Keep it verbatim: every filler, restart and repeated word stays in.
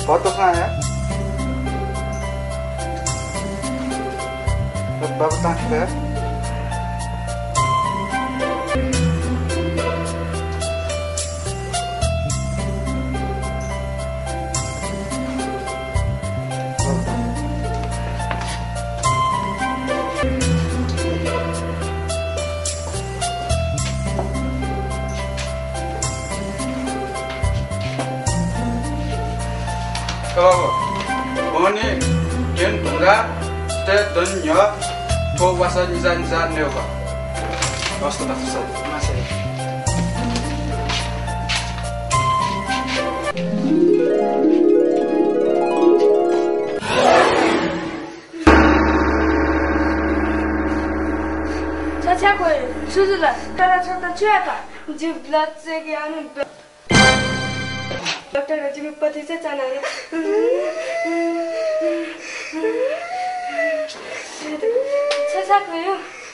भर तसना हे। बाबा तांथि का। ए बाबा, बहनी द्यने धुंकाः सुथय् दने न्ह्यः थ्व वासः निजा निजा नयेगु। हस्त, डाक्टर साहेब। छ छ्याक्वय्, छु जुल? तर छ त छु यात? जिं blood check यानाः डाक्टर, जिमि पति चाहिँ चाना। छ छ्याक्वय्।